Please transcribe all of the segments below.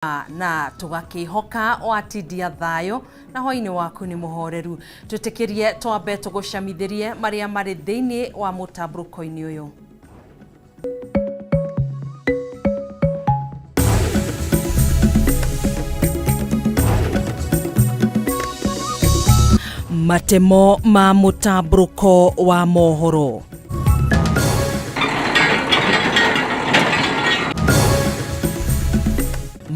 Na tũgakĩhoka watindia thayũ na hwainĩ waku nĩ mũhoreru. Twĩtĩkĩrie twambe tũgũcamithĩrie marĩa marĩ thĩinĩ wa mũtambũrũko-inĩ ũyũ. Matemo ma mũtambũrũko wa mohoro.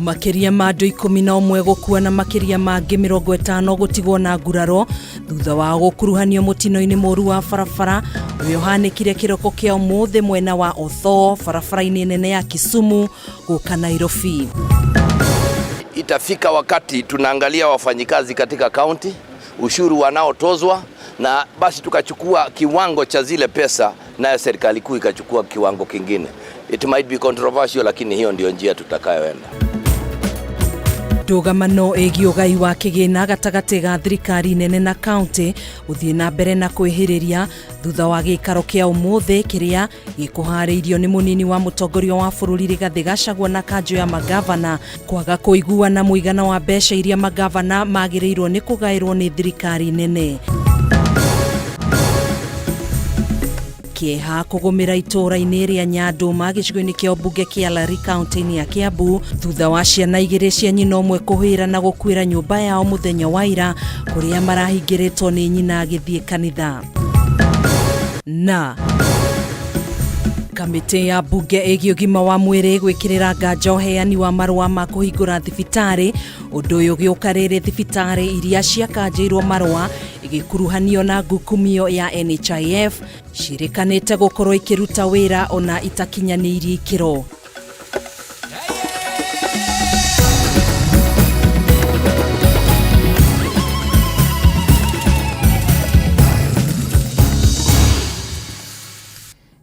Makĩria ma andũ 11 gũkua na makĩria mangĩ 50 gũtigwo na nguraro thutha wa gũkuruhanio mũtino-inĩ mũru wa barabara ũrĩa ũhanĩkire kĩroko kĩa ũmũthĩ mwena wa Othoo barabara-inĩ nene ya Kisumu gũka Nairobi. Itafika wakati tunaangalia wafanyikazi katika kaunti, ushuru wanaotozwa, na basi tukachukua kiwango cha zile pesa, nayo serikali kuu ikachukua kiwango kingine. It might be controversial, lakini hiyo ndio njia tutakayoenda. Ndũgamano ĩgiĩ ũgai wa kĩgĩna gatagatĩ ga thirikari nene na kaunti gũthiĩ na mbere na kwĩhĩrĩria thutha wa gĩikaro kĩa ũmũthĩ kĩrĩa gĩkũharĩirio nĩ mũnini wa mũtongoria wa bũrũri Rigathĩ Gachagua na kanjũ ya magavana kwaga kũiguana mũigana wa mbeca iria magavana magĩrĩirwo nĩ kũgaĩrwo nĩ thirikari nene. Kĩeha kũgũmĩra itũũra-inĩ rĩa Nyandũma gĩcigo-inĩ kĩa ũmbunge kĩa Lari kaunti-inĩ ya Kiambu thutha wa ciana igĩrĩ cia nyina ũmwe kũhĩra na gũkuĩra nyũmba yao mũthenya wa ira kũrĩa marahingĩrĩtwo nĩ nyina agĩthiĩ kanitha. Na kamĩtĩ ya mbunge ĩgiĩ ũgima wa mwĩrĩ gwĩkĩrĩra nganja ũheani wa marũa ma kũhingũra thibitarĩ. Ũndũ ũyũ ũgĩũka rĩrĩ thibitarĩ iria ciakanjĩirwo marũa igĩkuruhanio na ngukumio ya NHIF ciĩrĩkanĩte gũkorwo ikĩruta wĩra ona itakinyanĩirie ikĩro.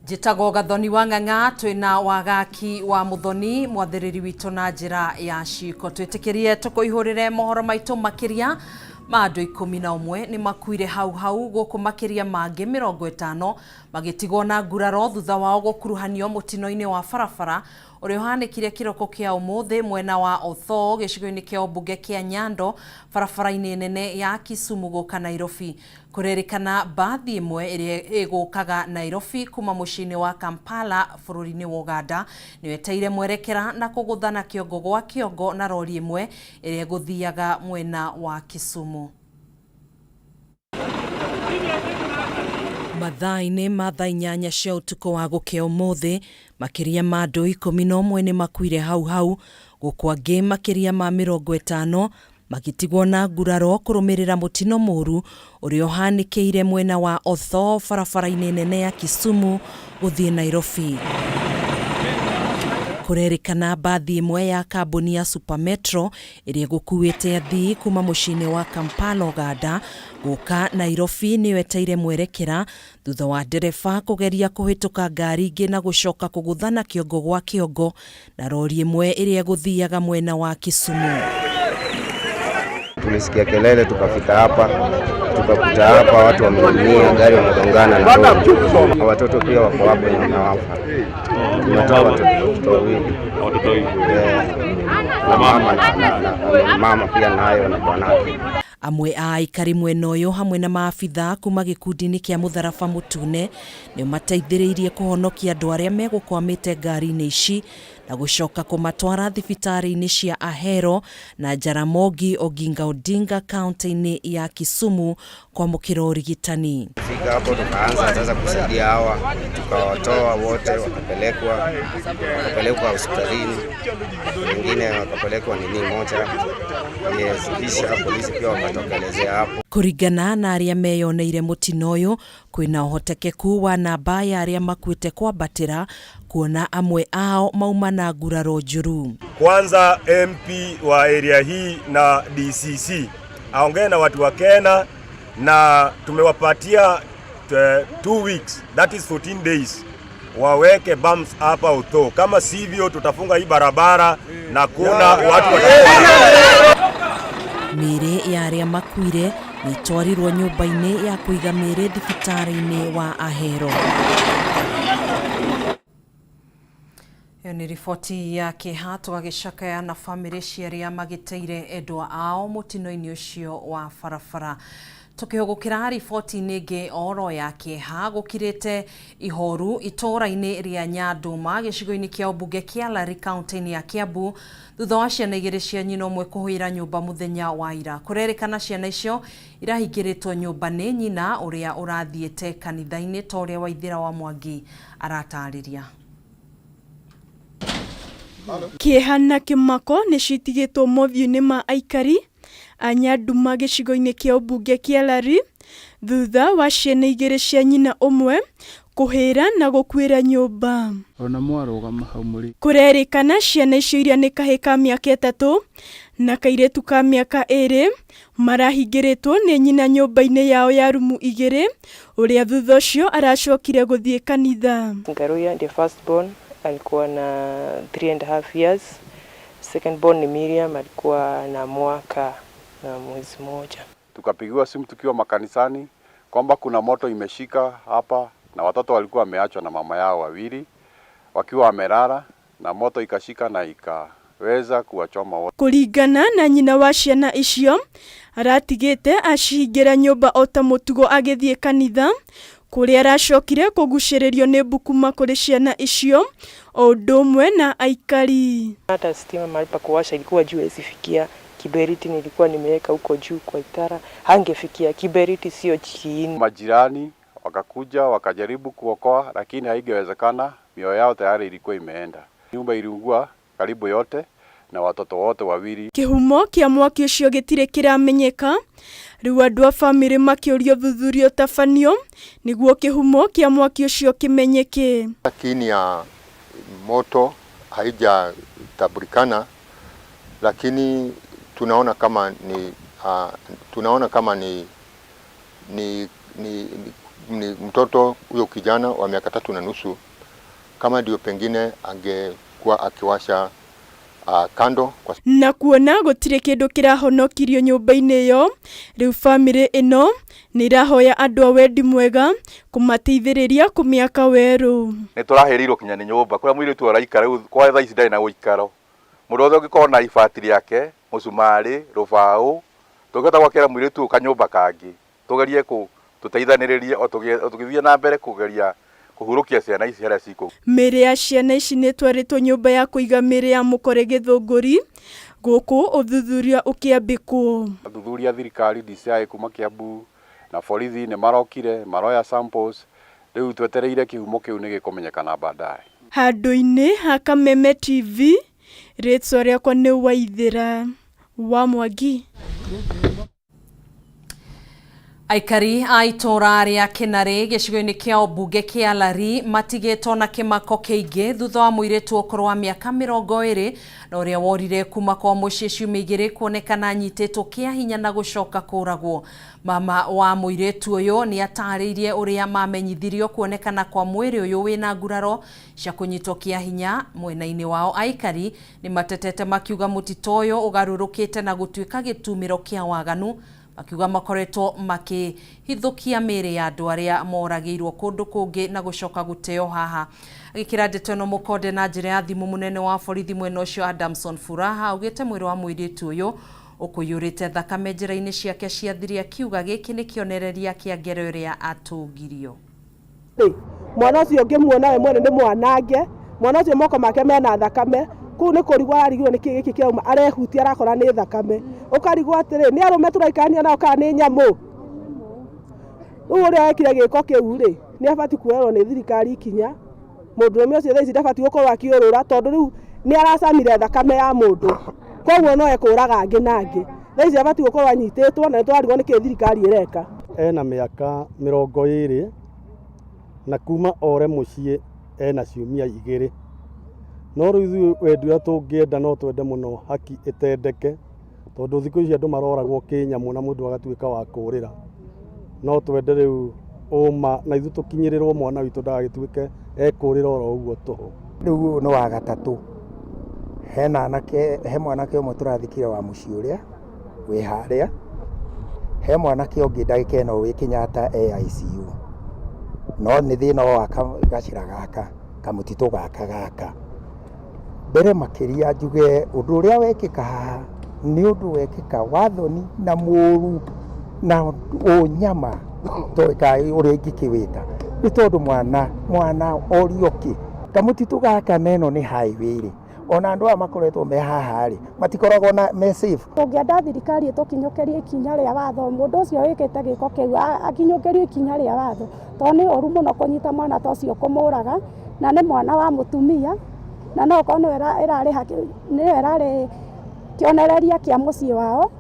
Njĩtagwo Gathoni wa Ng'ang'a, twĩna wagaki wa Mũthoni mwathĩrĩri witũ na njĩra ya ciĩko. Twĩtĩkĩrie tũkũihũrĩre mohoro maitũ makĩria ma andũ 11 nĩ makuire hau hau gũkũ makĩria mangĩ 50 magĩtigwo na nguraro thutha wao gũkuruhanio mũtino-inĩ wa barabara ũrĩa ũhanĩkire kĩroko kĩa ũmũthĩ mwena wa Othoo gĩcigo-inĩ kĩa ũmbunge kĩa Nyando barabara-inĩ nene ya Kisumu gũka Nairobi. Kũrerĩkana mbathi ĩmwe ĩrĩa ĩgũkaga Nairobi kuma mũciĩ-inĩ wa Kampala bũrũri-inĩ wa Uganda nĩyo ĩteire mwerekera na kũgũthana kĩongo gwa kĩongo na rori ĩmwe ĩrĩa ĩgũthiaga mwena wa Kisumu. Mathaa-inĩ ma thaa 8 cia ũtukũ wa gũkĩa ũmũthĩ, makĩria ma andũ 11 nĩ makuire hau hau, gũkũ angĩ makĩria ma 50 magĩtigwo na nguraro kũrũmĩrĩra mũtino mũru ũrĩa ũhanĩkĩire mwena wa Othoo barabara-inĩ nene ya Kisumu gũthiĩ Nairobi. Kũrerĩkana mbathi ĩmwe ya kambuni ya Super Metro ĩrĩa ĩgũkuĩte athii kuma mũciĩ-inĩ wa Kampala Uganda gũka Nairobi nĩyo ĩteire mwerekera thutha wa ndereba kũgeria kũhĩtũka ngari ingĩ na gũcoka kũgũthana kĩongo gwa kĩongo na rori ĩmwe ĩrĩa ĩgũthiaga mwena wa Kisumu. Tulisikia kelele tukafika hapa tukakuta hapa watu wameumia, gari wamegongana na lori. Watoto pia wako hapo wenye wamewafa. Tumetoa watoto wawili. Watoto wawili. Na mama na mama pia nayo na bwanake. Amwe a aikari mwena ũyũ hamwe na maabitha kuma gĩkundi-inĩ kĩa mũtharaba mũtune nĩ mateithĩrĩirie kũhonokia andũ arĩa megũkwamĩte ngari-inĩ ici na gũcoka kũmatwara thibitarĩ-inĩ cia Ahero na Jaramogi Oginga Odinga kaunti-inĩ ya Kisumu kwamũkĩra ũrigitani. Fika hapo tukaanza sasa kusaidia hawa, tukawatoa wote wakapelekwa hospitalini, wengine wakapelekwa nini moja. Yes, kisha polisi pia wakatokelezea hapo. Kũringana na arĩa meyoneire mũtino ũyũ, kwĩna ũhotekeku wa namba ya arĩa makuĩte kwambatĩra kuona amwe ao mauma na nguraro njũru. Kwanza MP wa area hii na DCC aongee na watu wa Kena, na tumewapatia 2 weeks, that is 14 days, waweke bumps hapa Othoo. Kama sivyo tutafunga hii barabara na kuna watu watakuwa. Mĩĩrĩ ya arĩa makuire nĩ itwarirwo nyũmba-inĩ ya kũiga mĩĩrĩ thibitarĩ-inĩ wa Ahero. Ĩyo nĩ riboti ya kĩeha, tũgagĩcakaya na bamĩrĩ cia arĩa magĩteire endwa ao mũtino-inĩ ũcio wa barabara. Tũkĩhũgũkĩra riboti-inĩ ĩngĩ oro ya kĩeha, gũkirĩte ihoru itũũra-inĩ rĩa Nyandũma gĩcigo-inĩ kĩa ũmbunge kĩa Lari kaunti-inĩ ya Kiambu thutha wa ciana igĩrĩ cia nyina ũmwe kũhũĩra nyũmba mũthenya wa ira. Kũrerĩkana ciana icio irahingĩrĩtwo nyũmba nĩ nyina ũrĩa ũrathiĩte kanitha-inĩ ta ũrĩa Waithĩra wa Mwangi aratarĩria. Kĩeha na kĩmako nĩ citigĩtwo mothiũ-inĩ ma aikari a Nyanduma gĩcigo-inĩ kĩa ũmbunge kĩa Lari thutha wa ciana igĩrĩ cia nyina ũmwe kũhĩra na gũkuĩra nyũmba. Ona mwarũgama hau mũrĩ. Kũrerĩkana ciana icio iria nĩ kahĩĩ ka mĩaka 3 na kairĩtu ka mĩaka 2 marahingĩrĩtwo nĩ nyina nyũmba-inĩ yao ya rumu 2 ũrĩa thutha ũcio aracokire gũthiĩ kanitha. Ngaruya ndiye first born, alikuwa na 3.5 years. Second born ni Miriam, alikuwa na mwaka na mwezi mmoja. Tukapigiwa simu tukiwa makanisani kwamba kuna moto imeshika hapa na watoto walikuwa wameachwa na mama yao wawili wakiwa wamelala na moto ikashika na ikaweza kuwachoma wote. Kũringana na nyina wa ciana icio, aratigĩte acihingĩra nyũmba o ta mũtugo agĩthiĩ kanitha kũrĩa aracokire kũgucĩrĩrio nĩ mbu kuma kũrĩ ciana icio o ũndũ ũmwe na aikari. Hata stima mahali pa kuwasha ilikuwa juu, haiwezi fikia. Kiberiti nilikuwa nimeweka huko juu kwa itara, hangefikia. Kiberiti sio chini. Majirani wakakuja wakajaribu kuokoa, lakini haingewezekana, mioyo yao tayari ilikuwa imeenda. Nyumba iliungua karibu yote na watoto wote wawili. Kĩhumo kĩa mwaki ũcio gĩtirĩ kĩramenyeka. Rĩu andũ a bamĩrĩ makĩũrio ũthuthuria ũtabanio nĩguo kĩhumo kĩa mwaki ũcio kĩmenyeke. Kiini ya moto haijatambulikana, lakini tunaona kama ni tunaona kama ni, ni, ni, ni, ni mtoto huyo kijana wa miaka 3.5 kama ndio pengine angekuwa akiwasha kando kwa na kuona gũtirĩ kĩndũ kĩrahonokirio nyũmba-inĩ ĩyo. Rĩu bamĩrĩ ĩno nĩ ĩrahoya andũ a wendi mwega kũmateithĩrĩria kũmĩaka werũ. Nĩ tũrahĩrĩirwo kinya nĩ nyũmba kũrĩa mũirĩtu araikara rĩu kwa thaa ici ndarĩ na ũikaro. Mũndũ wothe ũngĩkorwo na ibati rĩake, mũcumarĩ, rũbaũ, tũngĩhota gwakĩra mũirĩtu ũyũ kanyũmba kangĩ, tũgerie tũteithanĩrĩrie o tũgĩthiĩ na mbere kũgeria kũhurũkia ciana ici harĩa cikũ. Mĩĩrĩ ya ciana ici nĩ ĩtwarĩtwo nyũmba ya kũiga mĩĩrĩ ya mũkore Gĩthũngũri gũkũ ũthuthuria ũkĩambĩkwo. Athuthuria thirikari DCI kuma Kiambu na borithi nĩ marokire maroya samples, rĩu twetereire kĩhumo kĩu nĩ gĩkũmenyekana baadaye. Handũ-inĩ ha Kameme TV, rĩtwa rĩakwa nĩ Waithĩra wa Mwangi. Aikari a itũũra rĩa Kĩnarĩ gĩcigo-inĩ kĩa ũmbunge kĩa Lari matigĩtwo na kĩmako kĩingĩ thutha wa mũirĩtu ũkũrũ wa mĩaka 20 na ũrĩa worire kuma kwa mũciĩ ciumia 2 kuonekana anyitĩtwo kĩa hinya na gũcoka kũragwo. Mama wa mũirĩtu ũyũ nĩ atarĩirie ũrĩa mamenyithirio kuonekana kwa mwĩrĩ ũyũ wĩna nguraro cia kũnyitwo kĩa hinya. Mwena-inĩ wao aikari nĩ matetete makiuga mũtito ũyũ ũgarũrũkĩte na gũtuĩka gĩtumĩro kĩa waganu, makiuga makoretwo makĩhithũkia mĩĩrĩ ya andũ arĩa moragĩirwo kũndũ kũngĩ na gũcoka gũteo haha. Agĩkĩra ndeto ĩno mũkonde na njĩra ya thimũ, mũnene wa borithi mwena ũcio Adamson Furaha augĩte mwĩrĩ wa mũirĩtu ũyũ ũkũiyũrĩte thakame njĩra-inĩ ciake cia thiri, akiuga gĩkĩ nĩ kĩonereria kĩa ngero ĩrĩa atũngirio. Mwana ũcio ũngĩmuona we mwene nĩ mwanange, mwana ũcio moko make mena thakame, kũu nĩ kũrigwo ararigwo nĩ kĩ gĩkĩ kĩrauma, arehutia arakora nĩ thakame, ũkarigwo atĩrĩ nĩ arũme tũraikarania nao kana nĩ nyamũ. Rĩu ũrĩa wekire gĩko kĩu rĩ nĩ abatiĩ kuoerwo nĩ thirikari ikinya. Mũndũrũme ũcio thaa ici ndabatiĩ gũkorwo akĩũrũra tondũ rĩu nĩ aracamire thakame ya mũndũ, koguo no ekũraga angĩ na angĩ. Thaa ici abatiĩ gũkorwo anyitĩtwo na nĩ tũrarigwo nĩkĩ thirikari ĩreka. Ena mĩaka 20 na kuma ore mũciĩ ena ciumia 2. No rĩu ithuĩ wendi ũrĩa tũngĩenda no twende mũno haki ĩtendeke, tondũ thikũ ici andũ maroragwo kĩnyamũ na mũndũ agatuĩka wa kũũrĩra. No twende rĩu ũma na ithuĩ tũkinyĩrĩrwo mwana witũ ndagagĩtuĩke ekũũrĩra oro ũguo tũhũ. Rĩu ũyũ nĩ wa gatatũ. Hena anake, he mwanake ũmwe tũrathikire wa mũciĩ ũrĩa wĩ harĩa, he mwanake ũngĩ ndagĩka ĩno wĩ Kenyatta e ICU, no nĩ thĩna o wa gacĩra gaka kamũtitũ gaka gaka. Mbere makĩria njuge ũndũ ũrĩa wekĩka haha nĩ ũndũ wekĩka wa thoni na mũru na ũnyama toĩ ka ũrĩa ingĩkĩwĩta nĩ tondũ mwana mwana orio kĩ kamũtitũ gaka na ĩno nĩ highway rĩ ona andũ aya makoretwo me haha rĩ matikoragwo na me safe. Tũngĩenda thirikari ĩtũkinyũkĩrie ikinya rĩa watho, mũndũ ũcio wĩkĩte gĩko kĩu akinyũkĩrio ikinya rĩa watho, tondũ nĩ ũru mũno kũnyita mwana ta ũcio kũmũraga, na nĩ mwana wa mũtumia, na no ũkorwo nĩwe ĩrarĩ nĩyo ĩrarĩ kĩonereria kĩa mũciĩ wao.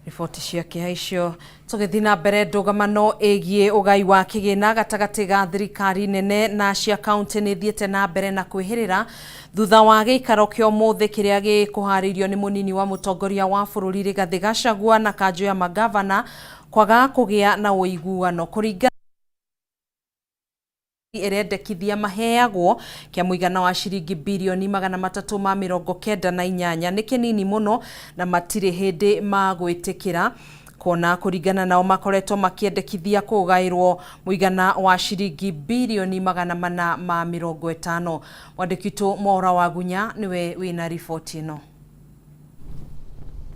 Riboti cia kĩeha icio. Tũgĩthiĩ na mbere, ndũgamano ĩgiĩ ũgai wa kĩgĩna gatagatĩ ga thirikari nene na cia kaunti nĩ ithiĩte na mbere na kwĩhĩrĩra thutha wa gĩikaro kĩa ũmũthĩ kĩrĩa gĩkũharĩirio nĩ mũnini wa mũtongoria wa bũrũri Rigathĩ Gachagua na kanjũ ya magavana kwaga kũgĩa na ũiguano kũringana ĩrendekithia maheagwo kĩa mũigana wa ciringi birioni 398 nĩ kĩnini mũno na matirĩ hĩndĩ magwĩtĩkĩra kuona kũringana nao makoretwo makĩendekithia kũgaĩrwo mũigana wa ciringi birioni 450. Mwandĩki witũ Mwaura Wagunya nĩwe wĩna riboti ĩno.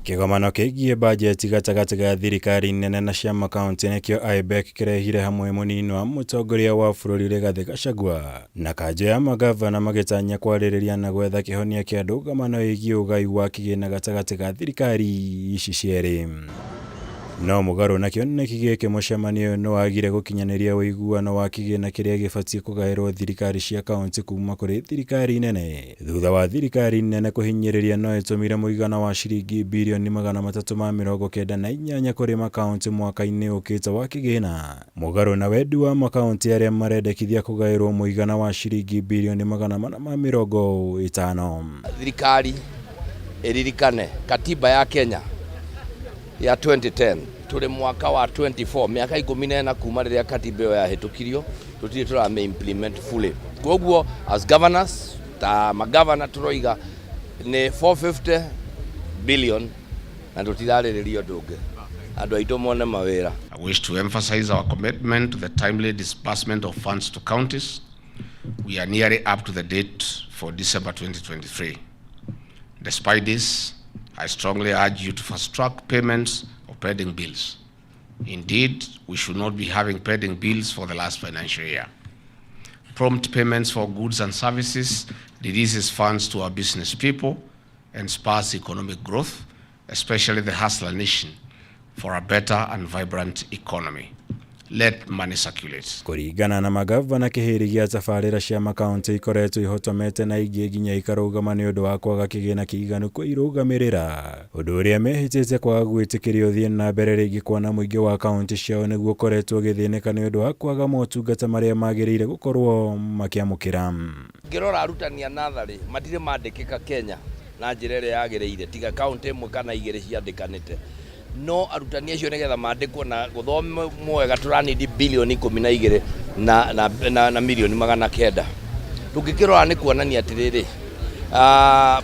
Kĩgomano kĩgiĩ bajeti gatagatĩ ga thirikari nene na cia makaunti nĩkĩo IBEC kĩrehire hamwe mũnini wa mũtongoria wa bũrũri Rigathĩ Gachagua na kanjũ ya magavana magĩtanya kwarĩrĩria na gwetha kĩhonia kĩa ndũgamano ĩgiĩ ũgai wa kĩgĩna gatagatĩ ga thirikari ici cierĩ. No mũgarũ na kĩoneki gĩkĩ, mũcemanio ũyũ nĩwagire gũkinyanĩria ũiguano wa kĩgĩna kĩrĩa gĩbatiĩ kũgaĩrwo thirikari cia kaunti kuma kũrĩ thirikari nene thutha wa thirikari nene kũhinyĩrĩria no ĩtũmire mũigana wa ciringi birioni 398 kũrĩ makaunti mwaka-inĩ ũkĩte wa kĩgĩna mũgarũ na wendi wa makaunti arĩa marendekithia kũgaĩrwo mũigana wa ciringi birioni 450. Thirikari ĩririkane katiba ya Kenya ya 2010, tũrĩ mwaka wa 24, mĩaka 14 kuma rĩrĩa katiba ĩyo yahĩtũkirio, tũtirĩ tũrame implement fully. Koguo as governors, ta magavana, tũroiga nĩ 450 billion na tũtirarĩrĩria ũndũ ũngĩ, andũ aitũ mone mawĩra. I wish to emphasize our commitment to the timely disbursement of funds to counties. We are nearly up to the date for December 2023. Despite this, I strongly urge you to fast track payments of pending bills. Indeed, we should not be having pending bills for the last financial year. Prompt payments for goods and services releases funds to our business people and spurs economic growth, especially the hustler nation, for a better and vibrant economy. Let money circulate. Kũringana na magavana, kĩhĩri gĩa tabarĩra cia makaunti ikoretwo ihotomete na ingĩ nginya ikarũgama nĩ ũndũ wa kwaga kĩgĩna kĩiganu kwĩrũgamĩrĩra, ũndũ ũrĩa mehĩtĩte kwaga gwĩtĩkĩria ũthiĩ na mbere rĩngĩ kuona mũingĩ wa kaunti ciao nĩguo ũkoretwo ũgĩthĩnĩka nĩ ũndũ wa kwaga motungata marĩa magĩrĩire gũkorwo makĩamũkĩra. Ngĩrora arutani a natharĩ matirĩ mandĩkĩka Kenya na njĩra ĩrĩa yagĩrĩire, tiga kaunti ĩmwe kana igĩrĩ ciandĩkanĩte. No arutani acio nĩgetha mandĩkwo na gũthoma mwega tũranidi bilioni 12 na milioni 900. Tũngĩkĩrora nĩ kuonania atĩrĩrĩ,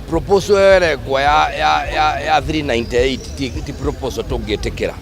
proposal ĩyo ĩrekwo ya 398 ti proposal tũngĩtĩkĩra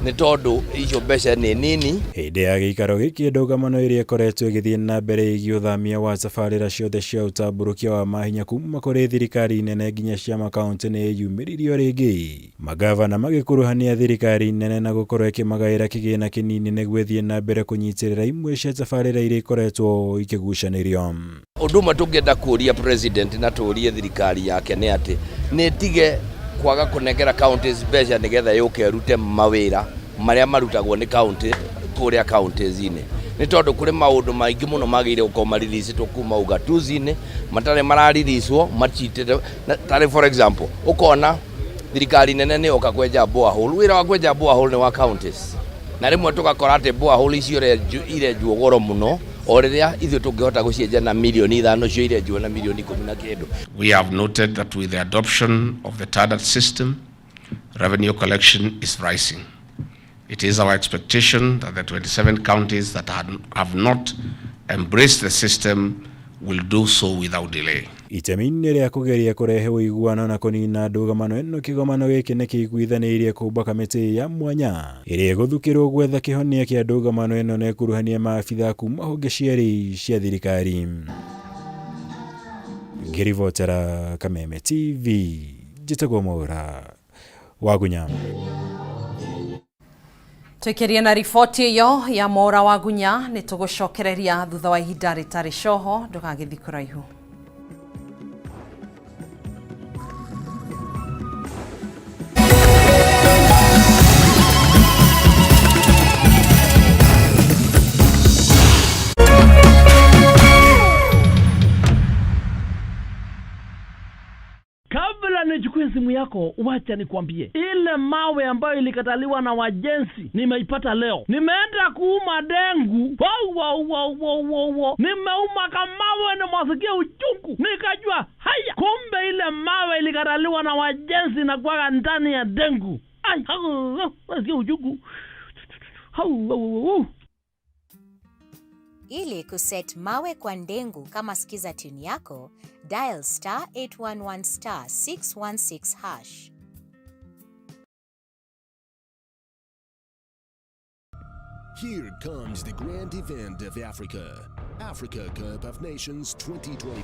nĩ tondũ icio mbeca nĩ nini. Hĩndĩ ya gĩikaro gĩkĩ, ndũgamano ĩrĩa ĩkoretwo ĩgĩthiĩ na mbere ĩgiĩ ũthamia wa tabarĩra ciothe cia ũtambũrũkia wa mahinya kuma kũrĩ thirikari nene nginya cia makaunti nĩ ĩyumĩririo rĩngĩ, magavana magĩkuruhania thirikari nene na gũkorwo ĩkĩmagaĩra kĩgĩna kĩnini nĩguo ĩthiĩ na mbere kũnyitĩrĩra imwe cia tabarĩra iria ikoretwo ikĩgucanĩrio. Ũndũ ũmwe tũngĩenda kũũria president na tũũrie thirikari yake nĩ atĩ nĩ ĩtige kwaga kũnengera counties mbeca nĩgetha yũke ĩrute mawĩra marĩa marutagwo nĩ county kũrĩa counties-inĩ, nĩ tondũ kũrĩ maũndũ maingĩ mũno magĩrĩire gũkorwo maririicĩtwo kuma ugatuzi-inĩ matarĩ maraririicwo macitĩte. Tarĩ for example, ũkona thirikari nene nĩ yoka kwenja borehole, wĩra wa kwenja borehole nĩ wa counties, na rĩmwe tũgakora atĩ borehole icio irenjwo goro mũno o rĩrĩa ithuĩ tũngĩhota gũcienja na mirioni 5, cio irenjwo na mirioni 10 na kĩndũ. We have noted that with the adoption of the TADAT system, revenue collection is rising. It is our expectation that the 27 counties that have not embraced the system will do so without delay. Itemi-inĩ rĩa kũgeria kũrehe ũiguano na kũnina ndũgamano ĩno, kĩgomano gĩkĩ nĩ kĩiguithanĩirie kũmba kamĩtĩ ya mwanya ĩrĩa ĩgũthukĩrwo gwetha kĩhonia kĩa ndũgamano ĩno na ĩkuruhanie maabitha kuma honge cierĩ cia thirikari. Ngĩribotera Kameme TV, njĩtagwo Mwaura Wagunya. Tũikĩrie na riboti ĩyo ya Mwaura Wagunya nĩ tũgũcokereria thutha wa ihinda rĩtarĩ coho, ndũgagĩthiĩ kũraihu. Kabla nichukue simu yako, wacha nikwambie, ile mawe ambayo ilikataliwa na wajenzi nimeipata leo. Nimeenda kuuma dengu, wow, wow, wow, wow, wow, wow. Nimeuma kamawe, nimwasikia uchungu, nikajua haya, kumbe ile mawe ilikataliwa na wajenzi na kuwaga ndani ya dengu. Ai, hau, hau, nasikia uchungu. Hau, hau, hau. Ili kuset mawe kwa ndengu kama skiza tune yako, dial star 811 star 616 hash. Here comes the grand event of Africa, Africa Cup of Nations 2023.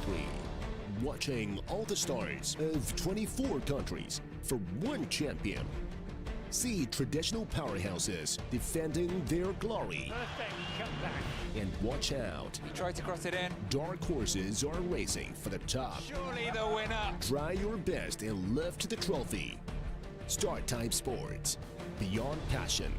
Watching all the stars of 24 countries for one champion. See traditional powerhouses defending their glory. And watch out. He tried to cross it in. Dark horses are racing for the top. Surely the winner. Try your best and lift the trophy. Star Time Sports. Beyond passion.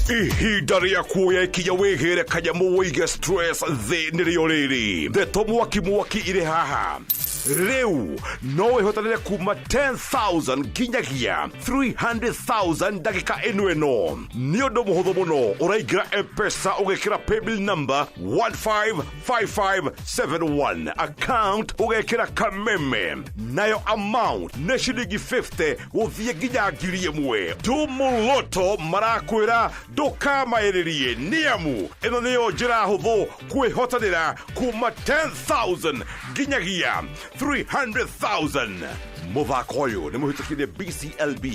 Ihinda rĩa kuoya ikinya wĩgĩre kanyamũ wĩige stress thĩ nĩrĩo rĩrĩ. Ndeto mwaki mwaki irĩ haha. Rĩu no wĩhotanĩre kuma 10,000 nginyagia 300,000 ndagĩka ĩno ĩno. Nĩ ũndũ mũhũthũ mũno, ũraingĩra M-Pesa ũgekĩra paybill number 155571, account ũgekĩra Kameme, nayo amount nĩ ciringi 50 gũthiĩ nginya 1,000. Tumuloto marakwĩra ndũkamaĩrĩrie, nĩamu ĩno nĩyo njĩra hũthũ kwĩhotanĩra kuma 10,000 nginyagia 300,000. Mũthako ũyũ nĩ mũhĩtũkire BCLB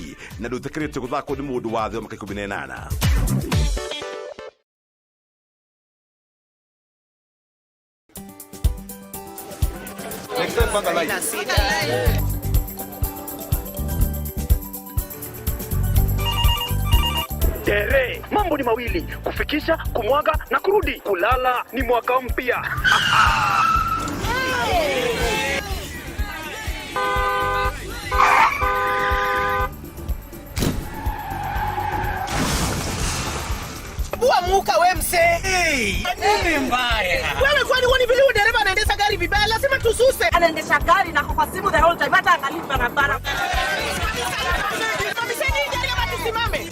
na ndũĩtĩkĩrĩtio gũthakwo nĩ mũndũ wa thĩ wa mĩaka 18. Tere, mambo ni mawili, kufikisha, kumwaga na kurudi. Kulala ni mwaka mpya. Bua muka we msee. Nini mbaya? Wewe kwani huoni vile huyu dereva anaendesha gari vibaya? Lazima tususe. Anaendesha gari na kwa simu the whole time, hata angalii barabara. Simamisheni hii gari ama tusimame.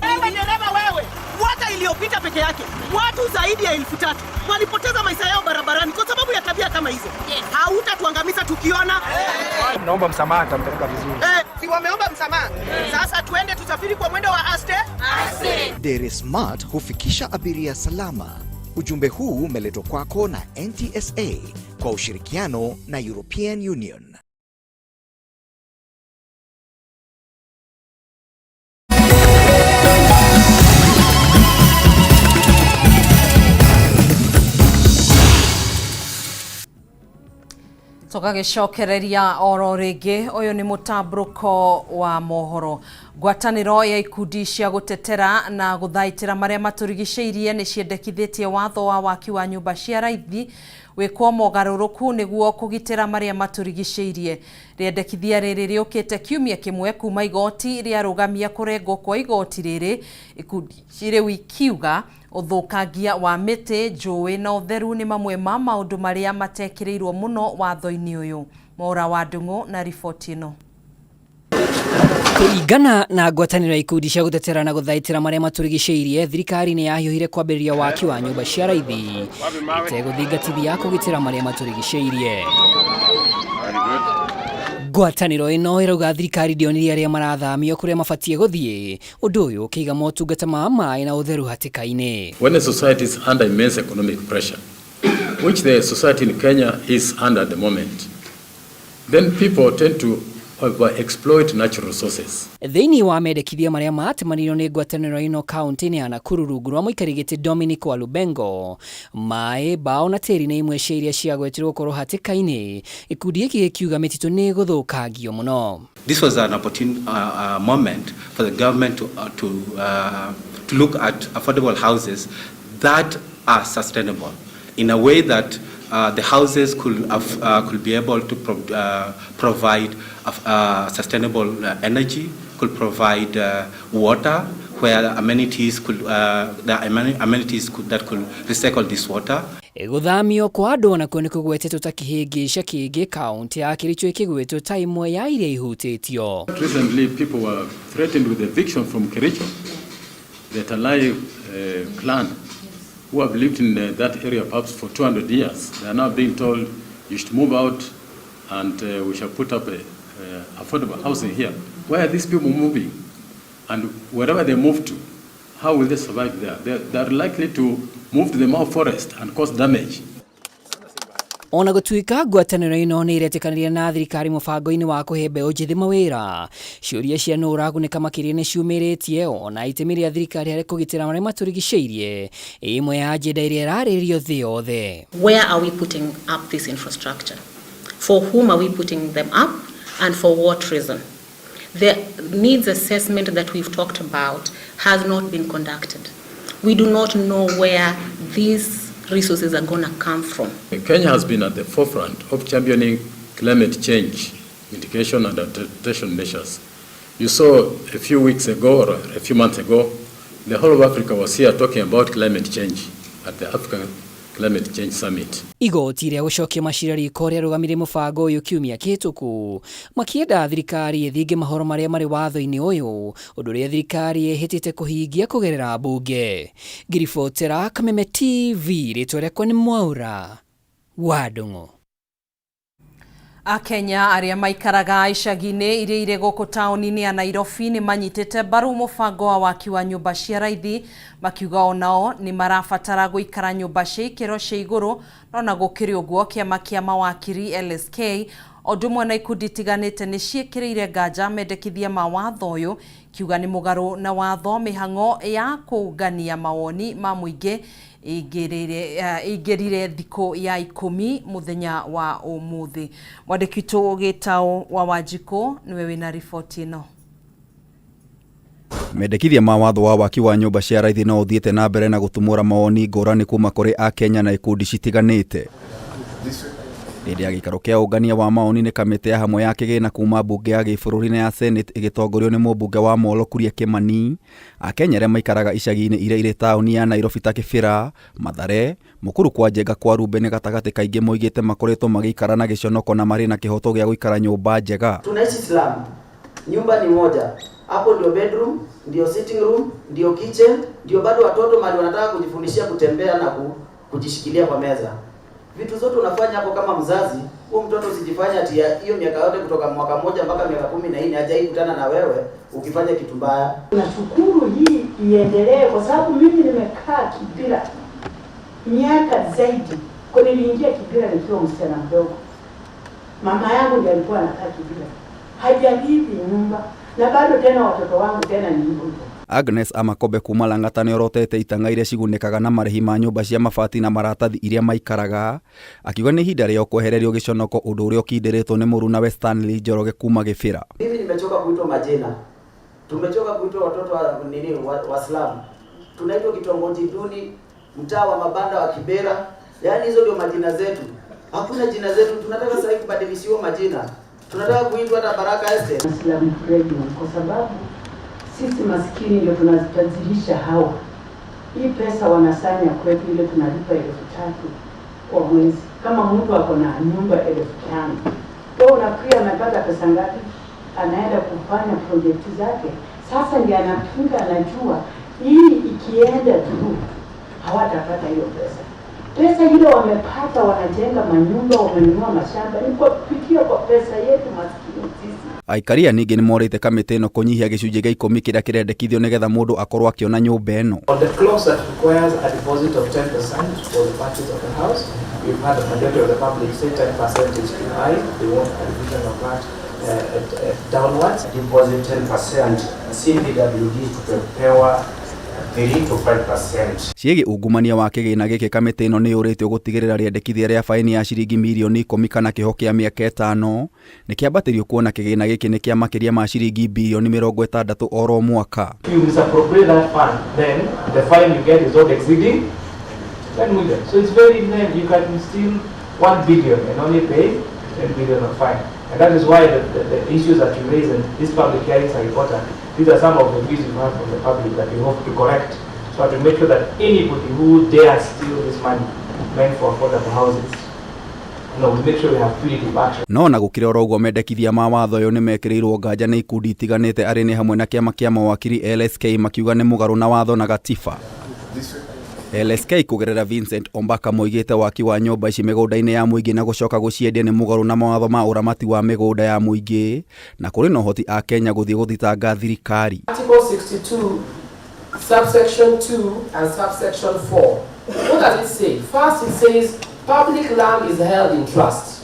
Wewe dereva wewe, mwaka iliyopita peke yake watu zaidi ya 3,000 walipoteza maisha yao barabarani kwa sababu ya tabia kama hizo. Hautatuangamiza tukiona. Naomba msamaha, tampeleka vizuri. Si wameomba msamaha. Sasa tuende tusafiri kwa mwendo wa aste. Aste. Dere Smart hufikisha abiria salama. Ujumbe huu umeletwa kwako na NTSA kwa ushirikiano na European Union. Tũgagĩcokereria oro rĩngĩ, ũyũ nĩ mũtambũrũko wa mohoro. Ngwatanĩro ya ikundi cia gũtetera na gũthaitĩra marĩa matũrigicĩirie nĩ ciendekithĩtie watho wa waki wa nyũmba cia raithi wĩkwo mogarũrũku nĩguo kũgitĩra marĩa matũrigicĩirie. Rĩendekithia rĩrĩ rĩũkĩte kiumia kĩmwe kuma igoti rĩarũgamia kũrengwo kwa igoti rĩrĩ, ikundi rĩu ikiuga ũthũkangia wa mĩtĩ, njũĩ na ũtheru nĩ mamwe ma maũndũ marĩa matekĩrĩirwo mũno watho-inĩ ũyũ. Mwaura wa Ndung'u na riboti ĩno. Kũringana na ngwatanĩro ya ikundi cia gũtetera na gũthaitĩra marĩa matũrigicĩirie, thirikari nĩ yahiũhire kwambĩrĩria waki wa nyũmba cia raithi ĩtegũthingatithia kũgitĩra marĩa matũrigicĩirie. Ngwatanĩro ĩno ĩrauga thirikari ndĩonirie arĩa marathamio kũrĩa mabatiĩ gũthiĩ, ũndũ ũyũ ũkĩiga motungata ma maĩ na ũtheru hatĩka-inĩ. When a society is under immense economic pressure, which the society in Kenya is under at the moment, then people tend to over-exploit natural resources. Thĩinĩ wa mendekithia marĩa matemanĩirio nĩ ngwatanĩro ĩno kaunti-inĩ ya Nakuru rungu rwa mũikari gĩtĩ Dominic Walubengo, maĩ, mbaũ na tĩri nĩ imwe cia iria ciagwetirwo gũkorwo hatĩka-inĩ, gĩkundi gĩkĩ gĩkiuga mĩtitũ nĩ ĩgũthũkangio mũno. This was an opportune moment for the government to look at affordable houses that are sustainable in a way that the houses could be able to provide sustainable energy, could provide water, where amenities could, the amenities could, that could recycle this water. Gũthamio kwa andũ onakuo nĩ kũgwetetwo ta kĩhĩngĩca kĩngĩ, kaunti ya Kericho ĩkĩgwetwo ta ĩmwe ya iria ihutĩtio. Recently, people were threatened with eviction from Kericho, the Talai clan, who have lived in that area perhaps for 200 years. They are now being told, you should move out and we shall put up a affordable housing here. Where are these people moving? And wherever they move to, how will they survive there? They are likely to move to the Mau forest and cause damage. Ona gũtuĩka ngwatanĩro ĩno nĩ ĩretĩkanĩria na thirikari mũbango-inĩ wa kũhe mbeũ njĩthĩ mawĩra, ciũria cia nũ ũragunĩka makĩria nĩ ciumĩrĩtie, ona itemi rĩa thirikari harĩ kũgitĩra marĩa matũrigicĩirie ĩmwe ya agenda ĩrĩa ĩrarĩrĩrio thĩ yothe. Where are we putting up this infrastructure? For whom are we putting them up, and for what reason? The needs assessment that we've talked about has not been conducted. We do not know where these resources are going to come from. Kenya has been at the forefront of championing climate change mitigation and adaptation measures. You saw a few weeks ago or a few months ago, the whole of Africa was here talking about climate change at the African Climate Change Summit. Igoti rĩa gũcokia macira riko rĩarũgamirie mũbango ũyũ kiumia kĩhĩtũku, makĩenda thirikari ĩthinge mahoro marĩa marĩ watho-inĩ ũyũ, ũndũ ũrĩa thirikari ĩhĩtĩte kũhingia kũgerera mbunge. Ngĩribotera Kameme TV, rĩtwa rĩakwa nĩ Mwaura wa Ndung'u. Akenya arĩa maikaraga icagi-inĩ iria irĩ gũkũ taũni-inĩ ya Nairobi nĩ manyitĩte mbaru mũbango wa waki wa nyũmba cia raithi, makiuga onao nĩ marabatara gũikara nyũmba cia ikĩro cia igũrũ. No na gũkĩrĩ ũguo, kĩama kĩa mawakiri LSK o ũndũ ũmwe na ikundi itiganĩte nĩ ciĩkĩrĩire nganja mendekithia ma watho ũyũ, kiuga nĩ mũgarũ na watho. Mĩhang'o ya kũngania mawoni ma mũingĩ ĩingĩrire thikũ ya 10 mũthenya wa ũmũthĩ. Mwandĩki witũ Gĩtaũ wa Wanjikũ nĩwe wĩna riboti ĩno. Mendekithia ma watho wa waki wa nyũmba cia raithi no ũthiĩte na mbere na gũtumũra mawoni ngũrani kuma kũrĩ Akenya na ikundi citiganĩte. Hĩndĩ ya gĩikaro kĩa ũngania wa maoni nĩ kamĩtĩ ya hamwe ya kĩgĩna kuma mbunge ya gĩbũrũri na ya Senate ĩgĩtongorio nĩ mũmbunge wa Molo Kuria Kimani, Akenya arĩa maikaraga icagi-inĩ iria irĩ taũni ya Nairobi ta Kibera, Mathare, Mukuru kwa Njenga kwa Ruben gatagatĩ kaingĩ moigĩte makoretwo magĩikara na gĩconoko na marĩ na kĩhoto gĩa gũikara nyũmba njega. Tunaishi slum, nyumba ni moja, hapo ndio bedroom, ndio sitting room, ndio kitchen, ndio bado watoto mali wanataka kujifundishia kutembea na kujishikilia kwa meza. Vitu zote unafanya hapo kama mzazi, huyo mtoto usijifanye ati hiyo miaka yote kutoka mwaka mmoja mpaka miaka 14 hajai kutana na wewe ukifanya kitu mbaya. Nashukuru hii iendelee kwa sababu mimi nimekaa Kibera miaka zaidi. Kwa niliingia Kibera nikiwa msichana mdogo. Mama yangu ndiye alikuwa anakaa Kibera. Hajalipi nyumba na bado tena watoto wangu tena ni hivyo. Agnes Amakobe kuma Lang'ata nĩorotete itang'a iria cigunĩkaga na marĩhi ma nyũmba cia mabati na maratathi iria maikaraga, akiuga nĩ ihinda rĩao kwehererio gĩconoko, ũndũ ũrĩa ũkindĩrĩtwo nĩ mũrunawe Stanley Njoroge kuma Gĩbĩra. Mimi nimechoka kuitwa majina, tumechoka kuitwa watoto wa nini wa slum, tunaitwa kitongoji duni, mtaa wa mabanda wa Kibera, yaani hizo ndio majina zetu. Hakuna jina zetu, tunataka sasa kubadilishiwa majina, tunataka kuitwa hata Baraka Estate. Slum kwa sababu sisi maskini ndio tunazitajirisha hawa. Hii pesa wanasanya kwetu ile tunalipa 3,000 kwa mwezi. Kama mtu ako na nyumba 5,000, wewe unafikiri anapata pesa ngapi? Anaenda kufanya project zake. Sasa ndiye anapinga, anajua hii ikienda tu hawatapata hiyo pesa. Pesa ile wamepata, wanajenga manyumba, wamenunua mashamba, ni kwa kupitia kwa pesa yetu maskini sisi. Aikaria ningĩ nĩ morĩte kamĩtĩ ĩno kũnyihia gĩcunjĩ gĩa 10 kĩrĩa kĩrendekithio nĩgetha mũndũ akorwo akĩona nyũmba ĩno. On the clause that requires a deposit of 10% for the purchase of the house, we've had the majority of the public say 10% is too high. They want a revision of that downwards. Deposit 10%, CPWD tupepewa 3 to 5%. Ciĩgiĩ ungumania wa kĩgĩna gĩkĩ kamĩtĩ ĩno nĩ yũrĩtio gũtigĩrĩra rĩendekithia rĩa baini ya ciringi mirioni 10 kana kĩoho kĩa mĩaka 5 nĩ kĩambatĩrio kuona kĩgĩna gĩkĩ nĩ kĩa makĩria ma ciringi birioni 60 oro mwaka. If you misappropriate that fund, then the fine you get is not exceeding 10 million. So it's very, you can steal 1 billion and only pay 10 billion of fine. And that is why the issues that you raise and these public hearings are important. These are some of the views we've had from the public that we hope to correct, so that we make sure that anybody who dares steal this money meant for affordable houses, we make sure we have punitive action. No na gũkĩrĩ oro ũguo mendekithia ma watho ũyũ nĩ mekĩrĩirwo nganja nĩ ikundi itiganĩte arĩ nĩ hamwe na kĩama kĩa mawakiri LSK makiuga nĩ mũgarũ na watho na gatiba. LSK kũgerera Vincent Ombaka moigĩte waki wa nyũmba ici mĩgũnda-inĩ ya mũingĩ na gũcoka gũciendia nĩ mũgarũ na mawatho ma ũramati wa mĩgũnda ya mũingĩ na kũrĩ na ũhoti a Kenya gũthiĩ gũthitanga thirikari. Article 62, subsection 2 and subsection 4. What does it say? First, it says public land is held in trust.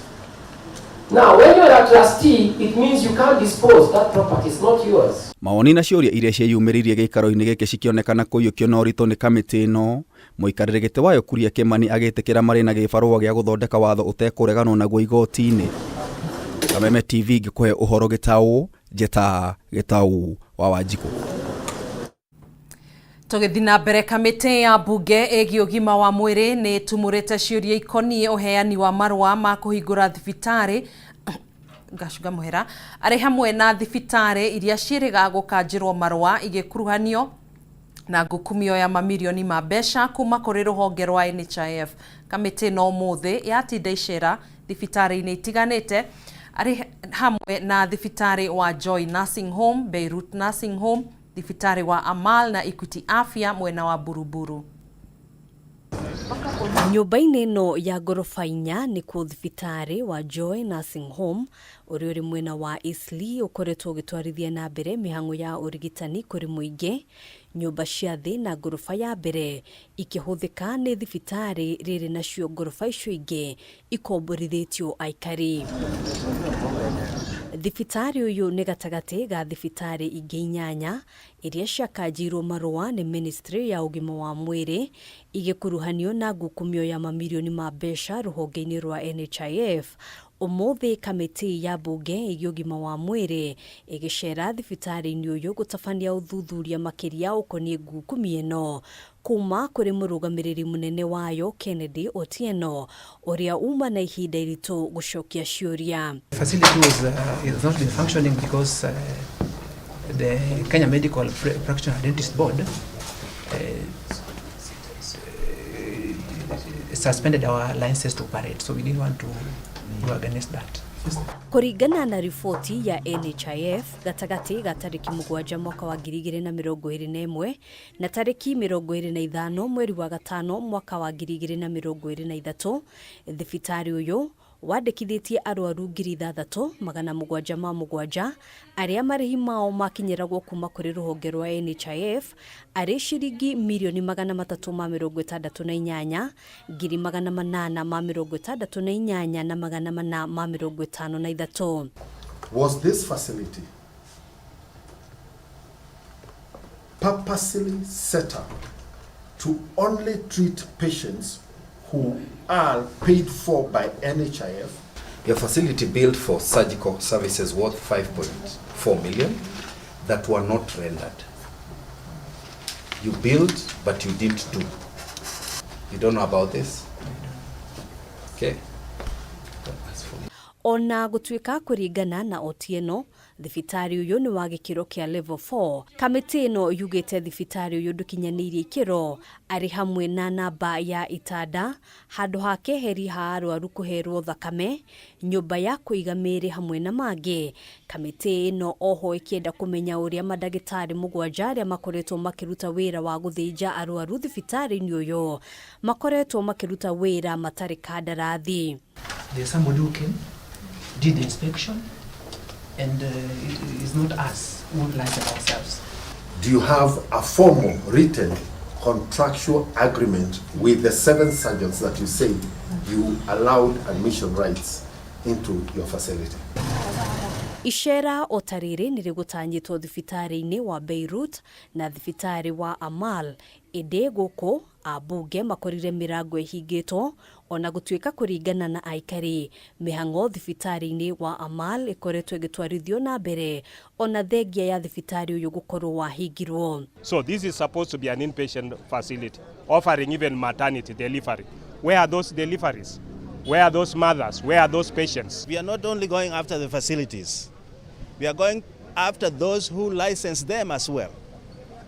Now, when you're a trustee, it means you can't dispose that property. It's not yours. Mawoni na ciũria iria ciĩyumĩririe gĩikaro-inĩ gĩkĩ cikĩonekana kũiyũkio na ũritũ nĩ kamĩtĩ ĩno. Mũikarĩri gĩtĩ wayo Kuria Kimani agĩtĩkĩra marĩ na gĩbarũa gĩa gũthondeka watho ũtekũreganwo naguo igoti-inĩ. Kameme TV ngĩkũhe ũhoro gĩtaũ, njeta gĩtaũ wa Wanjikũ. Tũgĩthiĩ na mbere kamĩtĩ ya mbunge ĩgiĩ ũgima wa mwĩrĩ nĩ ĩtumũrĩte ciũria ikoniĩ ũheani wa marũa ma kũhingũra thibitarĩ ngacunga mũhera arĩ hamwe na thibitarĩ iria ciĩrĩga gũkanjĩrwo marũa igĩkuruhanio na ngukumio ya mamirioni ma mbeca kuma kũrĩ rũhonge rwa NHIF. Kamĩtĩ no ũmũthĩ yatinda icera thibitarĩ-inĩ itiganĩte arĩ hamwe na thibitarĩ wa Joy Nursing Home, Beirut Nursing Home, thibitarĩ wa Amal na Equity Afya mwena wa Buruburu. Nyũmba-inĩ ĩno ya ngoroba 4 nĩkuo thibitarĩ wa Joy Nursing Home ũrĩa ũrĩ mwena wa Eastleigh ũkoretwo ũgĩtwarithia na mbere mĩhang'o ya ũrigitani kũrĩ mũingĩ. Nyũmba cia thĩ na ngoroba ya mbere ikĩhũthĩka nĩ thibitarĩ rĩrĩ nacio ngoroba icio ingĩ ikomborithĩtio aikari. Thibitarĩ ũyũ nĩ gatagatĩ ga thibitarĩ ingĩ 8 iria ciakanjirwo marũa nĩ Ministry ya ũgima wa mwĩrĩ igĩkuruhanio na ngukumio ya mamirioni ma mbeca rũhonge-inĩ rwa NHIF. Ũmũthĩ kamĩtĩ ya mbunge ĩgiĩ ũgima wa mwĩrĩ ĩgĩcera thibitarĩ-inĩ ũyũ gũtabania ũthuthuria makĩria ũkoniĩ ngukumio ĩno kuma kũrĩ mũrũgamĩrĩri mũnene wayo Kennedy Otieno ũrĩa uma na ihinda iritũ gũcokia ciũria. The facility was has not been functioning because the Kenya Medical Practitioner Dentist Board suspended our licenses to operate, so we didn't want to go against that. Kũringana na riboti ya NHIF gatagatĩ ga tarĩki 7 mwaka wa 2021 na tarĩki 25 mweri wa 5 mwaka wa 2023 thibitarĩ ũyũ wandĩkithĩtie arwaru 6707 arĩa marĩhi mao makinyĩragwo kuma kũrĩ rũhonge rwa NHIF arĩ ciringi mirioni 368 868 na 453. Was this facility purposely set up to only treat patients who are paid for by NHIF? Your facility built for surgical services worth 5.4 million that were not rendered. You built, but you didn't do. You don't know about this? Okay. Ona gũtuĩka kũringana na Otieno Thibitarĩ ũyũ nĩ wa gĩkĩro kĩa level 4. Kamĩtĩ ĩno yugĩte thibitarĩ ũyũ ndũkinyanĩirie ikĩro arĩ hamwe na namba ya itanda, handũ ha keheri ha arwaru kũherwo thakame, nyũmba ya kũiga mĩĩrĩ hamwe na mangĩ. Kamĩtĩ ĩno oho ĩkĩenda kũmenya ũrĩa mandagĩtarĩ 7 arĩa makoretwo makĩruta wĩra wa gũthĩnja arwaru thibitarĩ-inĩ ũyũ makoretwo makĩruta wĩra matarĩ kandarathi. There's somebody who came, did the inspection, and it is not us who license ourselves. Do you have a formal written contractual agreement with the 7 surgeons that you say you allowed admission rights into your facility? Icera o ta rĩrĩ nĩ rĩgũtanyĩtwo thibitarĩ-inĩ wa Beirut na thibitarĩ wa Amal, ĩndĩ gũkũ ambunge makorire mĩrango ĩhingĩtwo ona gũtuĩka kũringana na aikari mĩhang'o thibitarĩ-inĩ wa Amal ĩkoretwo ĩgĩtwarithio na mbere ona thengia ya thibitarĩ ũyũ gũkorwo wahingirwo. So this is supposed to be an inpatient facility offering even maternity delivery. Where are those deliveries? Where are those mothers? Where are those patients? We are not only going after the facilities, we are going after those who license them as well,